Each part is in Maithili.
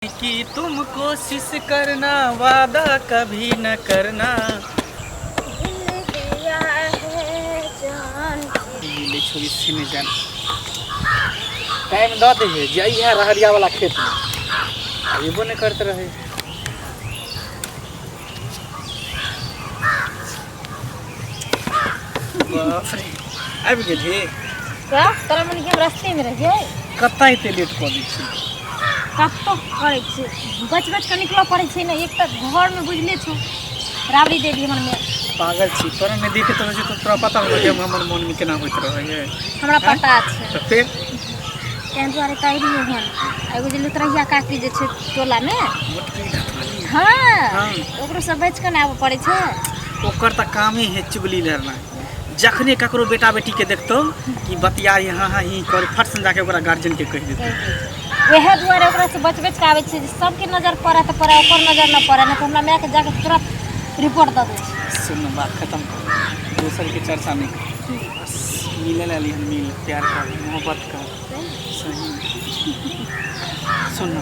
कि तुम कोशिश करना वादा कभी न करना। दिल दिया है जान। मिले छोरी से नहीं जान टाइम दऽ दे है जाइ है रहरिया वाला खेत में अयबो नहीं करते रहे। बाप रे, आबि गेलही? का तोरा मन के हम रास्ते में रहियै? कतऽ एते लेट कऽ दै छी? कतऽ करै छै, बच बच कऽ निकलऽ पड़ै छै ने। एक तऽ घरमे बुझले छौ राबड़ी देवी हमर माय। पागल छी, तोरा नहि देखैत रहै छै तऽ तोरा पता होतौ कि हमर मोनमे केना होइत रहै है। हमरा पता छै। तऽ फेर ताहि दुआरे तऽ अयलियै हन। आ एगो जे लुतरहिया काकी जे छै टोलामे, मोटकी घटवाली? हाँ। हाँ। ओकरो सब बचि कऽ ने आबऽ पड़ै छै। ओकर तऽ कामे है चुगली लड़ना। जखने ककरो बेटा बेटीके देखतौ कि बतिया यहाँ हाँ ही कर, फट सन जाके ओकरा गार्जियनके कहि देतौ। वएह दुआरे ओकरासँ बचि बचि कऽ आबै छियै जे सबके नजर पड़ै तऽ पड़ै, ओकर नजर नहि पड़ै, नहि तऽ हमरा मायके जाके तुरंत रिपोर्ट दऽ दै छै। सुन ने, बात खत्म कर, दोसरके चर्चा नहि कर। बस मिले ला हन, मिल, प्यार कर, मोहब्बत कर। सही सुन ने,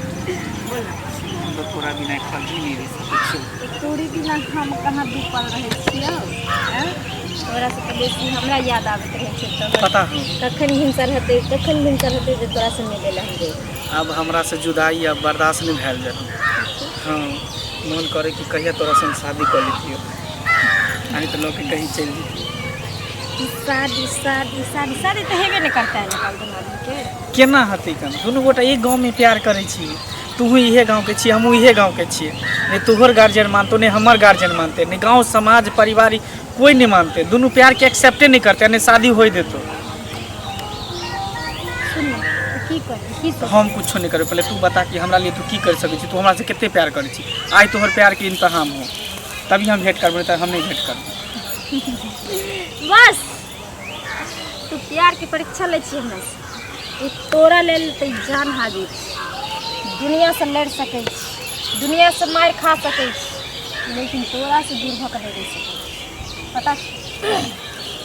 हम तऽ तोरा बिना एक पल भी नहि रहि सकै छियौ। तोरी बिना हम कहाँ दू पल रहै छियौ? आँय? तोरा से तऽ बेसी हमरा याद आबैत रहै छै तोहर। पता हो। कखन भिनसर हेतै, कखन भिनसर हेतै जे तोरा से मिलै लए हम जेबै। आब हमरा से जुदाई आब बर्दाश्त नहि भेल जाय। हाँ, मन करे कि कहिया तोरा संग शादी कऽ लेतियौ, आ नहि तऽ लऽ के कहीं चलि जैतियौ। शादी शादी शादी शादी तऽ हेबे नहि करतै आइ काल्हि दुनू आदमीके। केना हेतै कन? दुनू गोटा एक गाँवमे प्यार करै छी। तूहू इहे गाँवके छी, हमहूँ इहे गाँवके छियै। नहि तोहर गार्जियन मानतौ, नहि हमर गार्जियन मानतै, नहि गाँव समाज परिवार, कोइ नहि मानतै। दुनू प्यारके एक्सेप्टे नहि करतै आ नहि शादी होइ देतौ। सुन ने, तू की करबी, की सोचै? हम कुछो नहि करबै। पहिले तू बता कि हमरा लिए तू की करि सकै छी। तू हमरासँ कते प्यार करै छी? आइ तोहर प्यारके इन्तहाम हो तभी हम भेंट करबै, नहि तऽ हम नहि भेंट करबै। बस तू प्यारके परीक्षा लै छी हमरा से। ई तोरा लेल तऽ ई जान हाजिर छै। दुनियासँ लड़ि सकै छी, दुनियासँ मारि खा सकै छी, लेकिन तोरासँ दूर भऽ कऽ नहि रहि सकै छी। पता छौ,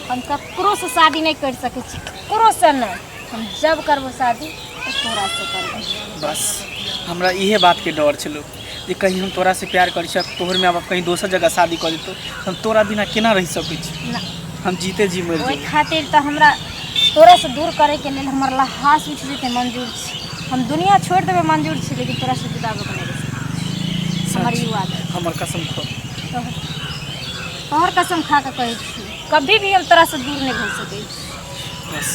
हम ककरोसँ शादी नहि करि सकै छी, ककरोसँ नहि। हम जब करबो शादी तऽ तोरासँ करबो। बस हमरा इहे बातके डर छलौ जे कहीं हम तोरासँ प्यार करै छी आ तोहर माय बाप कहीं दोसर जगह शादी कऽ देतौ, हम तोरा बिना केना रहि सकै छी? ना। हम जीते जी मरि ओहि जेबै। खातिर तऽ हमरा तोरासँ दूर करैके लेल हमर लहास उठि जेतै मंजूर छै, हम दुनिया छोड़ि देबै मंजूर छै, लेकिन तोरासँ जुदा भऽ कऽ नहि रहि सकै छी। हमर ई वादा। हमर कसम खो। तोहर तोहर कसम खा कऽ कहै छी, कभी भी हम तोरासँ दूर नहि भऽ सकै छी। बस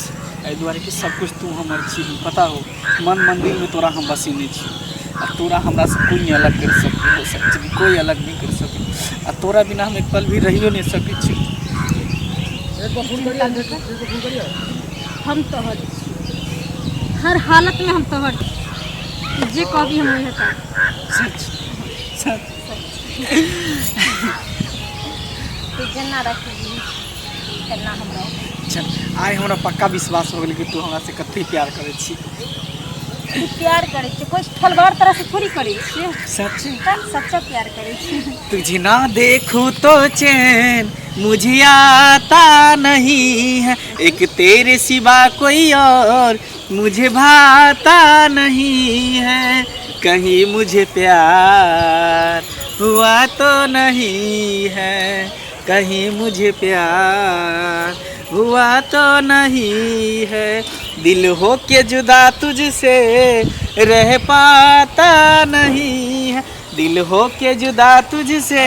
एहि दुआरे कि सब कुछ तू हमर छी। पता हो, मन मंदिरमे तोरा हम बसेने छी आ तोरा हमरासँ कोइ नहि अलग करि सकै हो सकै, कोइ अलग नहि करि सकै। आ तोरा बिना हम एक पल भी रहियो नहि सकै छी। चिंता नहि कर, हम तोहर छी, हर हालतमे हम तोहर छी। तू जे कहबी हम उएह करब। सच सच? तू जेना रखबी तेना हम रहब। चल, आइ हमरा पक्का विश्वास हो गेल कि तू हमरा से कते प्यार करै छी। तू प्यार करै छी, कोइ खलवाड़ तरह से थोड़ी करै छियै। सच? तऽ सच्चा प्यार करै छी। तुझे ना देखूं तो चैन मुझे आता नहीं है, एक तेरे सिवा कोई और मुझे भाता नहीं है, कहीं मुझे प्यार हुआ तो नहीं है, कहीं मुझे प्यार हुआ तो नहीं है, दिल हो के जुदा तुझसे रह पाता नहीं है, दिल हो के जुदा तुझसे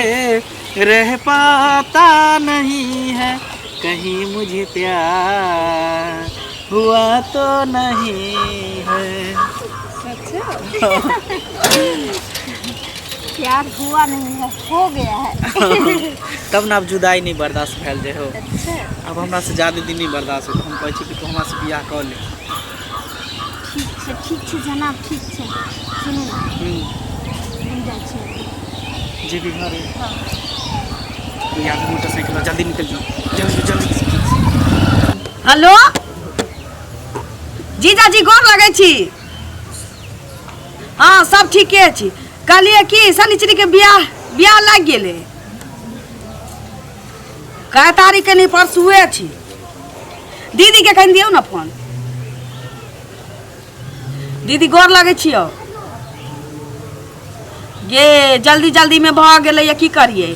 रह पाता नहीं है, कहीं मुझे प्यार हुआ तो नहीं है। प्यार हुआ नहीं है, हो गया है। तब ने आब जुदाई नहीं बर्दाश्त भेल जे हो। अच्छा। आब हमरा से ज्यादा दिन नहीं बर्दाश्त होत। हम कहै छी कि तू हमरा से बियाह कऽ ले। ठीक छै, ठीक छै जनाब, ठीक छै। सुनू ने, हम जाइ छी। जे भी घरे। हाँ। यार, मोटरसाइकिल पर जल्दी निकल जाओ, जल्दी जल्दी। हेलो जीजाजी, गोर लगै छी। हँ, सब ठीके छी। कहलियै कि शनिचरीके बियाह बियाह लागि गेलै। कै तारीखके? नहि, परसुए छी। दीदीके कनि दियौ ने फोन। दीदी, गोर लगै छियौ। गे जल्दी जल्दीमे भऽ गेलैए की करियै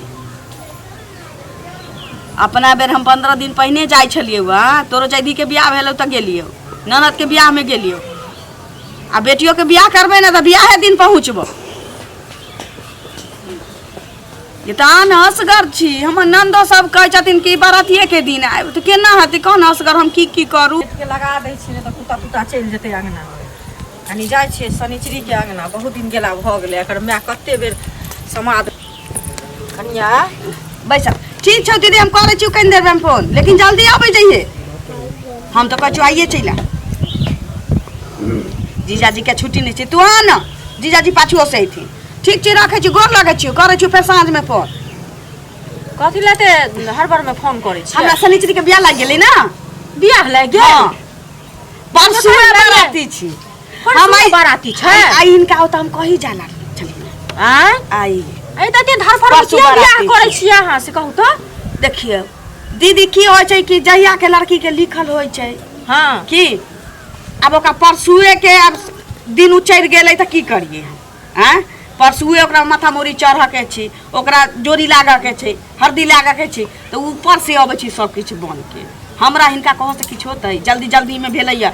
अपना बेर हम 15 दिन पहिने जाइ छलियै वहाँ तोरो जैधीके बियाह भेलौ तऽ गेलियौ ननदके बियाहमे गेलियौ आ बेटियोके बियाह करबै ने तऽ बियाहे दिन पहुँचबौ ये तऽ अहाँ ने असगर छी हमर नन्दो सब कहै छथिन कि बरातिएके दिन आयब तऽ केना हेतै कोन असगर हम की की करू के लगा दै छियै नहि तऽ कुत्ता तुत्ता चलि जेतै अङ्गना कनि जाइ छियै शनिचरीके अङ्गना बहुत दिन गेला भऽ गेलै एकर माय कते बेर समाद कनिया बैसब ठीक छौ दीदी हम करै छी कनि देरमे फोन लेकिन जल्दी अबै जइहे हम तऽ कहै छियौ आइए चलि आ जीजाजीके छुट्टी नहि छै तू आ ने जीजाजी पाछुओ से अयथिन ठीक छै राखै छी गोर लगै छी करै छी फेर साँझमे फोन कथी लए ते हर बार में फोन करै छी हमरा शनिचरी के बियाह लागि गेलै ने बियाह लागि गेल हँ परसू बाराती छी हम आइ बाराती छै आइ हिनका ओतऽ हम कही जा लागल छलियै आँय आइ एहि तऽ एते धरफड़ परसू किया बियाह बाराती करै छी। छियै अहाँ से कहू तऽ देखियौ दीदी की होइ छै कि जहिया के लड़की के लिखल होइ छै हँ की आब ओकरा परसुए के आब दिन उचरि गेलै तऽ की करियै हम आँय परसुए ओकरा माथा मूड़ी चढ़ऽके छै ओकरा जोड़ी लागऽके छै हरदी लागऽके छै तऽ ऊपरसँ अबै छै सब किछु बनके हमरा हिनका कहऽसँ किछु होतै जल्दी जल्दीमे भेलैए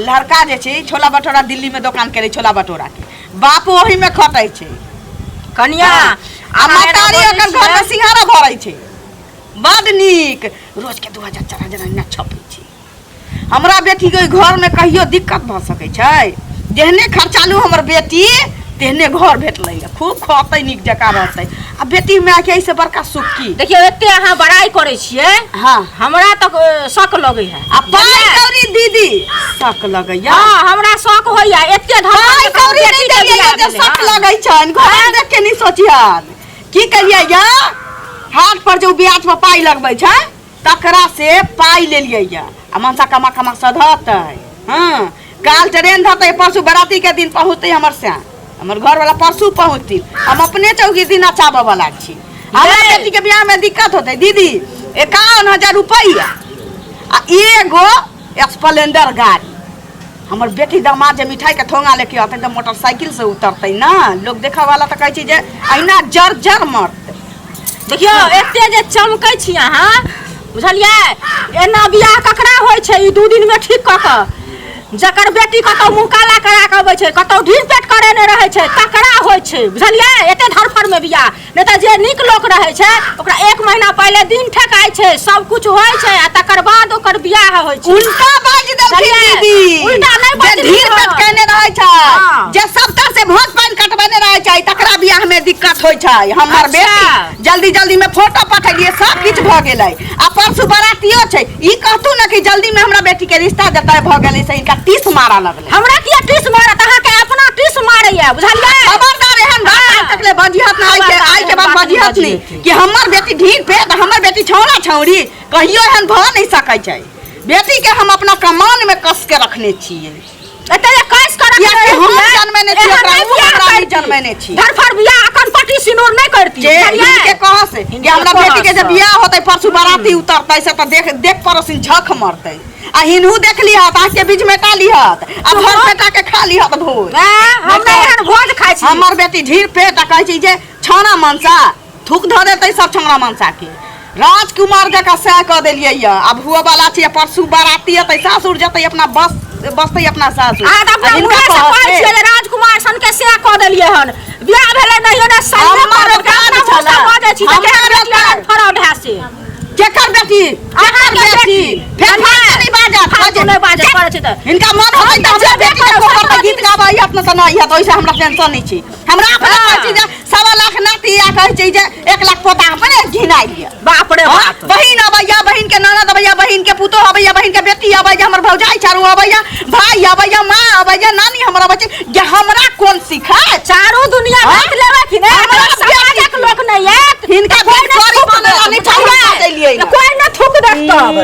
लड़का जे छै छोला भटोरा दिल्लीमे दोकान केने छोला भटोराके बाप ओहीमे खटै छै कनिया आ महतारी ओकर घरमे सिंघारा भरै छै बड नीक रोजके 2000 4000 अहिना छपै छै हमरा बेटीके ओहि घरमे कहियो दिक्कत भऽ सकै छै जेहने खर्चालू हमर बेटी तेहने घर भेटलै हँ खूब खतै नीक जकाँ रहतै आ बेटी मायके एहिसँ बड़का सुख की देखियौ एते अहाँ बड़ाइ करै छियै हँ हमरा तऽ शक लगै है आ पाइ कौड़ी दीदी शक लगैया हँ हमरा शक होइया एते धन पाइ कौड़ी नहि देलियै जे शक लगै छनि घर देख के नहि सोचिहन की कहियै या हाट पर जे ओ ब्याज पर पाइ लगबै छै तकरा से पाइ लेलियै या आ मनसा कमा कमा सधतै हँ काल ट्रेन धरतै परसू बराती के दिन पहुँचतै हमर सैं हमर घरवाला परसू पहुँचथिन हम अपने चौकी दिन नचाबऽ वाला छी हमरा यै। बेटी के बियाह में दिक्कत होतै दीदी 51,000 रुपैआ आ एगो स्प्लेंडर गाड़ी हमर बेटी दामाद जे मिठाई के ठोंगा लेके अतै तऽ मोटरसाइकिल से उतरतै ना लोग देखऽ वाला तऽ कहै छै जे अहिना जर जर मरतै देखियौ एते जे चमकै छी अहाँ बुझलियै एना बियाह ककरा होइ छै ई 2 दिनमे ठीक कऽ कऽ जकर बेटी कतौ मुँह काला करा कऽ अबै छै कतौ ढीर पेट करेने रहै छै तकरा होइ छै बुझलियै एते धरफड़मे बियाह नहि तऽ जे नीक लोक रहै छै ओकरा 1 महीना पहिले दिन ठेकाइ छै सब कुछ होइ छै आ तकर बाद ओकर बियाह होइ छै उल्टा बाजि देलखिन बुझलियै? दीदी उल्टा नहि जे बजलियै ढीर पेट हन। केने रहै छै हँ। जे सबटा से भोज पानि कटबेने रहै छै तकरा बियाह में दिक्कत होइ छै हमर अच्छा। बेटी जल्दी जल्दी में फोटो पठेलियै सब किछु भऽ गेलै आ परसू बरातियो छै ई कहतू ने कि जल्दी में हमरा बेटी के रिश्ता जतय भऽ गेलै से हिनका टीस मारऽ लगलै हमरा किया टीस मारत अहाँके अपना टीस मारैया बुझलियै खबरदार एहन बात आइ तक ले बजिहत ना आइ के खबरदार आइ के बाद एहन बात नहि बजिहत नहीं बजिहेथिन। कि हमर बेटी ढीर पे तऽ हमर बेटी छौड़ा छौड़ी कहियो एहन भऽ नहीं सकै छै बेटी के हम अपना कमान में कस के रखने छियै एते जे कस कर किया कि हम जनमेने छी ओकरा, ओ हमरा नहि जनमेने छी। धरफड़ बियाह अखन पटी सिनूर नहि करती जे बुझलियै? हिनके कह से कि हमरा कहऽ बेटी के जे से। बियाह होतै परसू बाराती उतरतै से तऽ देख देख पड़ोसिन झख मरतै आ हिनहु देख लिहत आँख के बीच मेटा लिहत आ भर पेटा के खा लिहत भोज ऐं, हमरा एहन भोज खाइ छी हमर बेटी ढीर पेट आ कहै छै जे छौना मनसा थूक धऽ देतै सब छौना मनसा के राजकुमार जकाँ सएह कऽ देलियै यऽ आब हुअ वाला छै परसू बाराती एतै सासुर जेतै अपना बस बसतै अपना सासुर अहाँ तऽ अपना आ हिनका मुँहे से कहत कहै से, छियै जे राजकुमार सन के से कऽ देलियै हन बियाह भेलै नहियो ने साले हमर कऽ देलकै, औकात अपना मुँह से छलै। बजै छी तऽ हमर केहन बेटी औकात। एहन फरड है से केकर बेटी अहाँके केकर बेटी बेटी। फेर फालतू नहि बाजत फालतू नहि बाजत करै छै तऽ हिनका मन होतै तऽ हमरा बेटी के कोहर पर गीत गाबै अपना तऽ नहि हैत ओहिसँ हमरा टेंशन नहि छै हमरा अपना हँ। कहै छै जे 1.25 लाख नाती आ कहै छै जे 1 लाख पोता अपने घिनाइ लिअ बाप रे हँ? बाप बहिन अबैया बहिन के ननद अबैया बहिन के पुतोह अबैया बहिन के बेटी अबैया हमर भौजाई चारू अबैया भाई अबैया माँ अबैया नानी हमर अबै छै जे हमरा कोन सिखायत चारू दुनिया हँ? बात लेबै कि नहि हमरा हमरा समाजक बेटी। लोक नहि आयत हिनका कोइ बिन नहि करी थूक बनल देत, नहि चाहिए बुझलियै? देलियै तऽ कोइ नहि थूक देत तब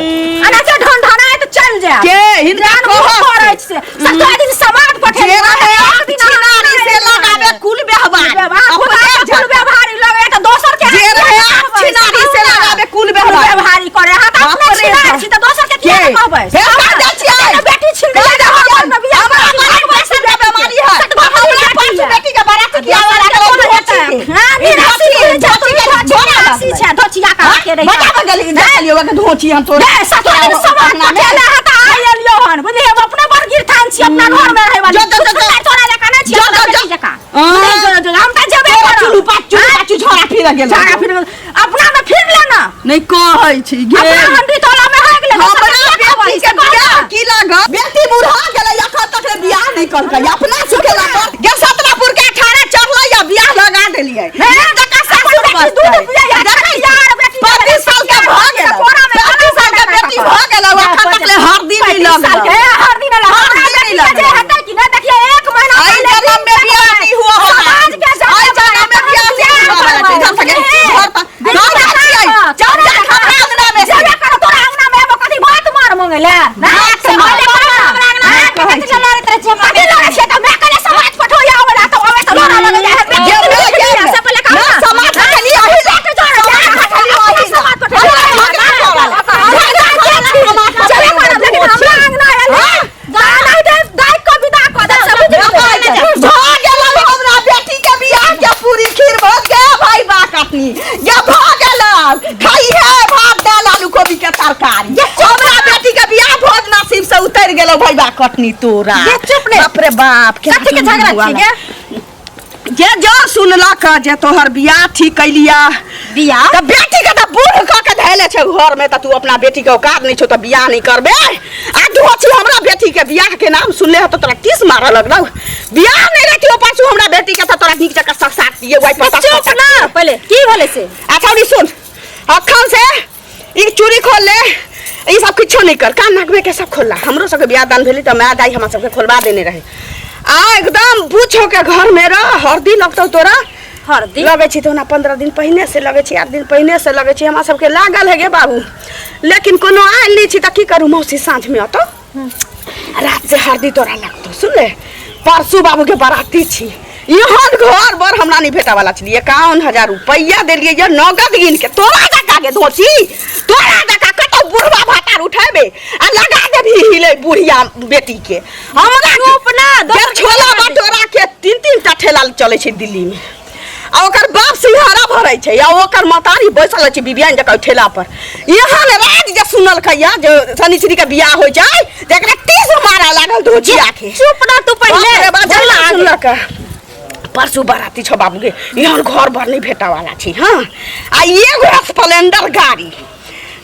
एना जे ढनढनाइत चलि जायत के हिनका जान मुँह कहत करै छै सत्तर दिन समाज पठेलियै, जे रहे एक दिन अहाँ छिनारी से लगाबे कुल व्यवहार व्यवहार अपने खुद झ- कुल व्यवहारी लगे तऽ दोसर के जे रहे छिनारी से लगाबे कुल व्यवहार व्यवहारी करे अहाँ तऽ अपने बाप रे छिनार बाप। छी तऽ दोसर के किया के? कहबै हे बाजै छियै? बेटी छिन कहि गेलै दे हमर हम- घरमे बियाह हमरा करा बड़ा के पैसा के बीमारी है सतगो हमरा बेटी पाँच है। बेटी के बारात किया दोसर के वाला कोन हेतै? के रही बता बगल देखलियो ओके धोची हम तोरा ए ससुर समाज पटेला है त आइ एलियो हन बुझलियै हम अपने बड़ गिरथान छी अपना घर में रहै वाली जो, जो, जो, जो। तोरा लेखा नहि छी जो, अपना जो, जो। बेटी जकाँ हाँ। बुझलियै, जो, जो, हम त जेबे तोरा करब चुलू पाचू चुलू पाचू झोरा फिर गेल झगड़ा फिर अपना में फिर ले ना नहीं कहै छी गे अपना हंडी तोला में हो गेलै हमरा बेटी के बियाह की लागल बेटी बुढ़ा गेलै अखन तक ले बियाह नहीं कलकै अपना सुखेला पर गे सतरापुर के 18 चढ़लै या बियाह लगा देलियै नीक जकाँ सासुर दूध पियै या देखै यार बेटी 35 साल के भऽ गेलै 35 साल के बेटी भऽ गेलै अखन तक ले हरदी नहीं लगल हर दिन हर दिन जे लगल हेतै कि नहि देखियै एक महीना एहि जन्म में बियाह नहीं हुआ होगा समाज के एहि जन्म में बियाह नहीं हुआ वाला छै इधर से गे, घर पर घर जाइ छियै चल जा हमरा अंगना में से जेबे करो तोरा अंगना में एगो कथी भात मार मंगे ले भात मार। हमरा अंगना में कहै कथी लड़ैत रहै छी हमरा कथी लड़ै छियै तऽ मैं कहले समाज पठो आवे ला तऽ आवे तऽ लड़ा लगे जाइ है जे मे जे मे। से पहिले कहा ना समाज पठलियै ओहि ला। समाज पठलियै ओहि ला। समाज पठो हमरा झगड़ा करल। चले करब लेकिन हमरा अंगना आयल दाई दे दाई को विदा कऽ दे से बुझि भऽ गेल हमरा बेटी के बियाह के पूरी खीर भऽ गेल भाई बा कटनी ये भऽ गेल खाई है भात दाल आलू कोबी के तरकारी हमरा बेटी के बियाह भोज नसीब से उतर गेलो भाई बा कटनी तोरा ये चुप ने। बाप रे बाप के कथी के झगड़ा छी गे जे जो सुनलक जे तोहर बियाह ठीक कैलिया बियाह तऽ बेटी के तऽ बूढ़ कऽ के धैले छै घर में तऽ तू अपना बेटी के औकात नहीं छौ तऽ बियाह नहीं करबे आ तू अछि हमरा बेटी के बियाह के नाम सुनले ह तऽ तोरा टीस मारऽ लगलौ बियाह नहीं रहती परसू हमरा बेटी के तऽ तोरा नीक जकाँ ससार दिए वाई पता चुप ना पहिले की भेलै से अच्छा उनी सुन अखन से ई चूड़ी खोल ले ई सब किछो नहीं कर कान नाक में के सब खोलला हमरो सबके बियाह दान भेली तऽ माय दाई हमरा सबके खोलवा देने रहे आ एकदम पूछ के घर में रह हरदी लगतौ तोरा हरदी लगै छै तऽ ओना 15 दिन पहिने से लगै छै 8 दिन पहिने से लगै छै हमरा सबके लागल है गे बाबू लेकिन कोनो आयल नहि छी तऽ की करू मौसी साँझमे अतौ रात से हरदी तोरा लगतौ सुन ले परसू बाबू के बराती छी एहन घर बर हमरा नहीं भेटा वाला छलियै 51,000 रुपैआ देलियै ये नगद गिन के तोरा जका के धोची तोरा जका कतौ बुढ़वा भातार उठेबे आ लगा देबही हिले बुढ़िया बेटी के हमरा चुप ना, दोसर के छोला भटोरा के तीन तीन टा ठेला चलै छै दिल्ली में आ ओकर बाप सिंघारा भरै छै आ ओकर मतारी बैसल छै बिबियान जकाँ ओहि ठेला पर एहन राज जे सुनलकै या जे शनिचरी के बियाह होइ छै जेकरा टीस मारा लागल धोचिया के चुप ना तू पहिले बाप रे बाप, जहिना सुनलक परसू बाराती छौ बाबू गे एहन घर बर नहि भेटऽ वाला छै हँ आ एगो स्प्लेंडर गाड़ी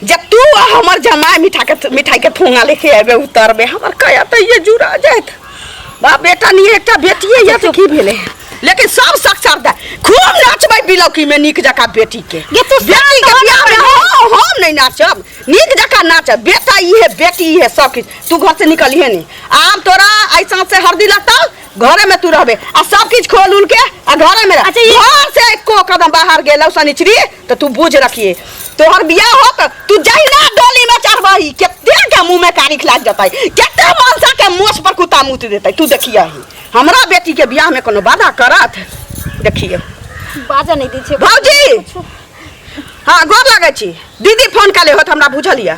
जे तू आ हमर जमाय मिठा के मिठाई के ठोंगा लेके अयबे उतरबे हमर कया तऽ ये जुड़ा जायत बाप बेटा नहीं एकटा बेटिए यऽ तऽ की भेलै लेकिन सब सक्षर दे खूब नाचबै बिलौकी में नीक जकाँ बेटी के गे तू बेटी के बियाह में हाँ, हम नहीं नाचब नीक जकाँ नाचब बेटा ई है बेटी ई है सब किछु तू घर से निकलिहे नहीं आब तोरा ऐसा से हरदी लगतौ घरे में तू रहबे आ सब किछु खोल उल के आ घरे में रह अच्छा, ई- घर से एको कदम बाहर गेलौ शनिचरी तो तू बुझ रखिए तोहर बियाह होत तू जहिना डोली में चढ़बही कते के मुंह में कारिख लाग जतै कते मनसा के मोछ पर कुत्ता मूत देतै तू देखियही हमरा बेटी के बियाह में कोनो बाधा करत देखियो बाजा नहीं दै छै भौजी हाँ गोर लगै छी दीदी फोन कले होत हमरा बुझल यऽ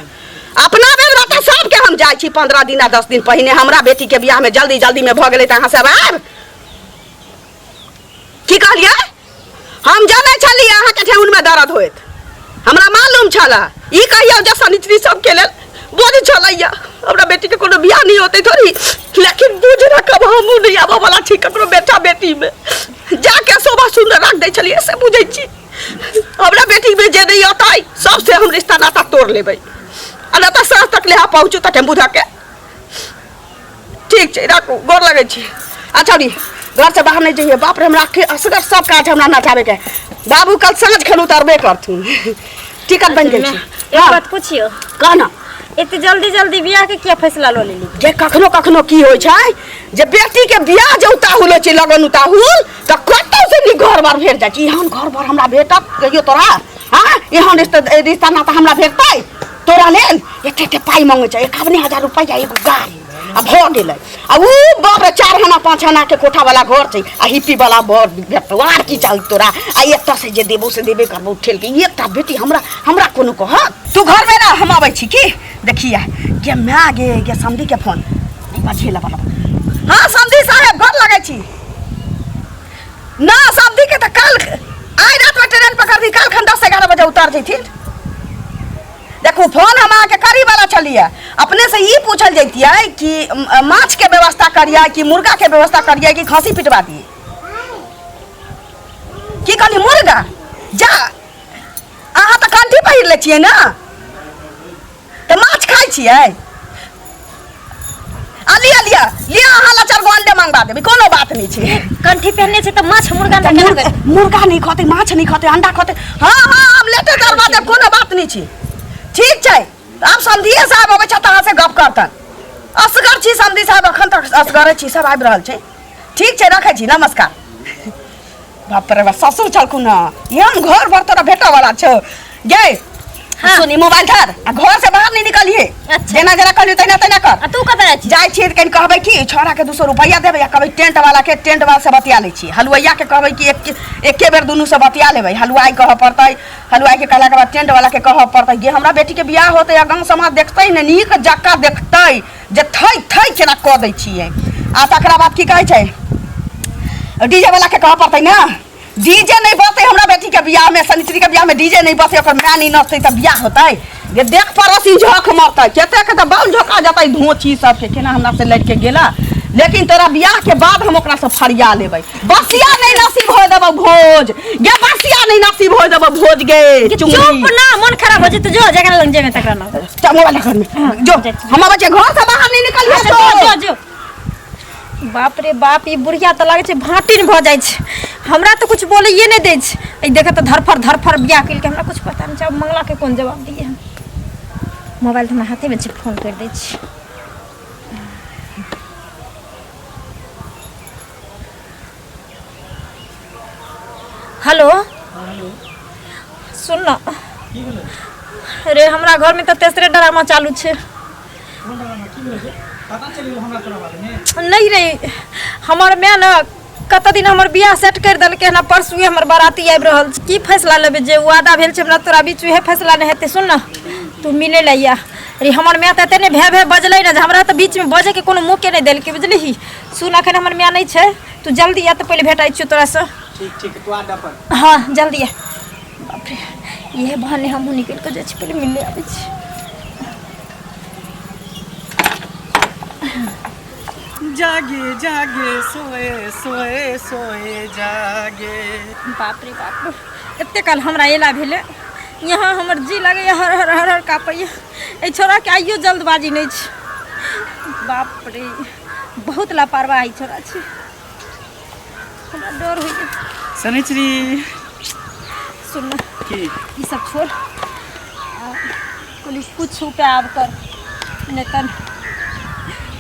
अपना बेर बता सबके हम जाइ छी 15 दिन आ 10 दिन पहिने हमरा बेटी के बियाह में जल्दी जल्दी में भऽ गेलै तऽ अहाँ सब आयब की कहलियै हम जानै छलियै अहाँके ठेहुनमे दर्द होइत हमरा मालूम छल ई कहियौ जे शनिचरी सबके लेल बोझ छलैया हमरा बेटीके कोनो बियाह नहि होतै थोड़ी लेकिन बुझ रखब हमहूँ नहि आबऽ वाला छी ककरो बेटा बेटीमे जाके शोभा सुन्दर राख दै छलियै से बुझै छी हमरा बेटीमे जे नहि अतै सबसे हम रिश्ता नाता तोड़ लेबै आ नहि तऽ साँझ तक ले पहुँचू तऽ टेम्पू धऽ के ठीक छै राखू गोर लगै छी अच्छा री घर से बाहर नहीं जाइए बाप रे हमरा अखे असगर सब काज हमरा नचाबे के बाबू कल साँझ खन उतरबे करथुन टिकट बनि गेल छै एक हाँ, बात पूछियो कह ना एते जल्दी जल्दी बियाह के किया फैसला ल लेली जे कखनो कखनो की होइ छै जे बेटी के बियाह जे उताहुल होइ छै लगन उताहुल तऽ कतौ से नीक घर बार भेट जाइ छै एहन घर बार हमरा भेटत कहियो तोरा हाँ एहन रिश्ता रिश्ता नाता हमरा भेटतै तोरा लेल एते एते पाइ मांगै छै 51,000 रुपैआ एगो गाड़ी आ भऽ गेलै आ ऊ बाप रे 4 आना 5 आना के कोठा वाला घर छै आ हिप्पी वाला घर भेटतौ आर की चाही तोरा आ एतऽ से जे देबो से देबे करबो ठेल के एकटा बेटी हमरा हमरा कोनो कहत तू घर में रह हम अबै छी की देखिया गे माय गे गे समधी के फोन नहीं बजे लबा लबा हाँ समधी साहेब घर लगै छी ना समधी के तऽ काल आइ रात में ट्रेन पकड़ दी काल खन 10 11 बजे उतार जैथिन देखू फोन हम अहाँके करी वाला छलियै अपने से ई पूछल जैतियै कि माछ के व्यवस्था करियै कि मुर्गा के व्यवस्था करियै कि खस्सी पिटवा दियै की कहली मुर्गा जा अहाँ तऽ कंठी पहिर लै छियै ने तऽ माछ खाइ छियै आ लिअ लिअ लिअ अहाँ ला चारि गो अंडे मंगवा देबै कोनो बात नहि छै कंठी पहनने छै तऽ माछ मुर्गा तऽ नहि मुर्गा मुर्गा नहि खतै माछ नहि खतै अंडा खतै हँ हँ हम लेटे करवा देब कोनो बात नहि छै ठीक छै आब समधिए साहब अबै छथि अहाँ से गप करतन असगर छी समधि साहब एखन तक असगरे छी सब आबि रहल छै ठीक छै रखै छी नमस्कार बाप रे बाप ससुर छलखुन हँ एहन घर भर तोरा भेटऽ वाला छौ गे हाँ। सुनी मोबाइल धर आ घर से बाहर नहीं निकलिए अच्छा। जेना जेना कहलियो तहिना तहिना कर आ तू कतऽ जाइ छी जाइ छियै तऽ कनि कहबै कि छौड़ा के 200 रुपैआ देबै आ कहबै टेंट वाला के टेंट वाला से बतिया लै छी हलुआइया के कहबै कि एक एके बेर दुनू से बतिया लेबै हलुआई कहऽ पड़तै हलुआई के कहला के बाद टेंट वाला के कहऽ पड़तै जे हमरा बेटी के बियाह होतै आ गाँव समाज देखतै ने नीक जकाँ देखतै जे थै थै केना कऽ दै छियै आ तकरा बाद की कहै छै डीजे वाला के कहऽ पड़तै ने डीजे नहीं बजतै हमरा बेटी के बियाह में शनिचरी के बियाह में डीजे नहीं बजतै ओकर माय नहीं नचतै तऽ बियाह होतै जे देख पड़ोसी झोंक मरतै कते के तऽ बाउल झोंका जेतै धोची सबके केना हमरा से लड़ि के गेला लेकिन तोरा बियाह के बाद हम ओकरा से फरिया लेबै बसिया नहीं नसीब होय देबौ भोज गे बसिया नहीं नसीब होय देबौ भोज गे चुप ना मन खराब हो जेतौ जो जकरा लग जेबे तकरा लग चल मोबाइल घर में जो हम अबै छियै घर से बाहर नहीं निकलिए अच्छा, जो जो जो बाप रे बाप ई बुढ़िया तऽ लागै छै भाटिन भऽ जाइ छै हमरा तऽ कुछ बोलैए नहि दै छै ई देखऽ तऽ धरफड़ धरफड़ बियाह केलकै हमरा कुछ पता नहि छै आब मंगलाके कोन जवाब दियै हम मोबाइल तऽ हमरा हाथेमे छै फोन करि दै छी हेलो सुन न रे हमरा घरमे तऽ तेसरे ड्रामा चालू छै पता चलि गेल हमरा तोरा बारे में नहीं रे हमर माय ने कत दिन हमर बियाह सेट कर देलकै हन परसुए हमर बाराती आबि रहल छै की फैसला लेबै जे वादा भेल छै हमरा तोरा बीच उहे फैसला नहि हेतै सुन ने तू मिलै लए आ रे हमर माय तऽ एते ने भे भे बजलै ने जे हमरा तऽ बीचमे बजैके कोनो मौके नहि देलकै बुझलिही सुन अखन हमर माय नहि छै तू जल्दी आ तऽ पहिले भेटाइ छियौ तोरासँ ठीक ठीक तू आ पर हाँ जल्दी आ बाप रे इहे बहाने हमहूँ निकलि कऽ जाइ छी पहिले मिलने आबै छी जागे जागे सोए सोए सोए जागे बाप रे बाप एते काल हमरा एला भेलै यहाँ हमर जी लगैए हर हर हर हर काँपैए एहि छोड़ाके आइयो जल्दबाजी नहि छै बाप रे बहुत लापरवाही छोड़ा छै हमरा डर होइए शनिचरी सुन ना की ई सब छोड़ आ, कहली कुछ उपाय आब कर नहि तऽ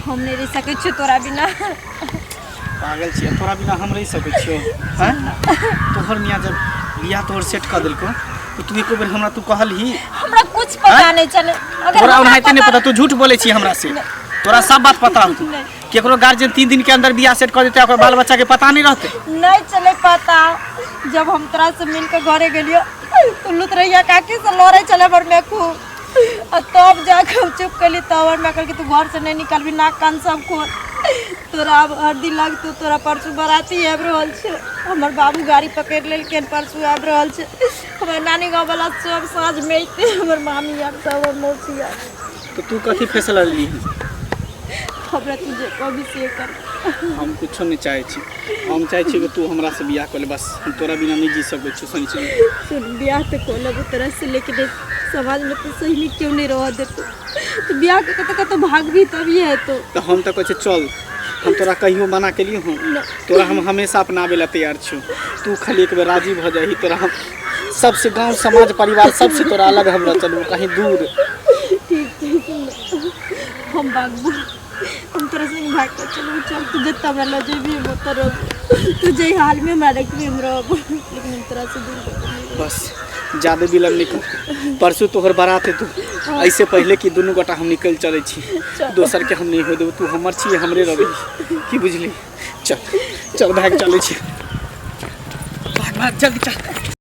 हम नहि रहि सकै छियौ तोरा बिना पागल छियै तोरा बिना हम रहि सकै छियौ हैं तोहर मियाँ जब बियाह तोहर सेट कऽ देलकौ तऽ तू एको बेर हमरा तू कहलही हमरा कुछ पता नहीं चले अगर तोरा हमरा ओनाहिते नहि पता तू झूठ बोलै छी हमरा से तोरा सब बात पता होतौ नहि। केकरो गार्जियन 3 दिन के अंदर बियाह सेट कऽ देतै ओकर बाल बच्चा के पता नहीं रहतै नहीं चले पता जब हम तोरा से मिल के घरे गेलियो तो लुत रहिया काकी से लड़े चले हमर मैं खूब आ तब जाके हम चुप कैली तब हमर माय कहलकै तू घर से नहीं निकलबी नाक कान सब खोल तोरा आब हरदी लगतौ तोरा परसू बराती आबि रहल छै हमर बाबू गाड़ी पकड़ि लेलकै हन परसू आबि रहल छै हमर नानी गाँव वाला सब साँझ मे अयतै हमर मामी आर सब हमर मौसी आर तो तू कथी फैसला लेली हमरा तू जे कहबी से कर हम कुछो नहीं चाहै छी हम चाहै छी कि तू हमरा से बियाह कऽ ले बस हम तोरा बिना नहीं जी सकै छी शनिचरी सुन बियाह तऽ कऽ लेबो तोरा से लेकिन एहि समाज में तो सही में क्यों नहीं रह देतो तो बियाह के कतौ कतौ भागबी तभी हेतो तऽ हम तऽ कहै छी चल हम तोरा कहियो मना केलियो हँ तोरा हम हमेशा अपनाबै ला तैयार छियौ तू खाली एक बेर राजी भऽ जाही तोरा हम सबसे गाँव समाज परिवार सबसे तोरा अलग हमरा चलू कहीं दूर ठीक छै सुन हम भागबो हम तोरा संग भाग के चलबो चल तू जतऽ हमरा लऽ जेबही हम ओतऽ रहबो तू जाहि हाल में हमरा रखबी हम रहबो लेकिन हम तोरा से दूर कतौ नहीं रहबो। बस ज्यादा विलम्ब नहीं कर परसों तोहर बारात है तू ऐसे पहले कि दुनू गोटा हम निकल चलै छी दोसर के हम नहीं हो देबो तू हमर छी हमरे रहबी की बुझली चल चल भाग चलै छी भाग भाग जल्दी चल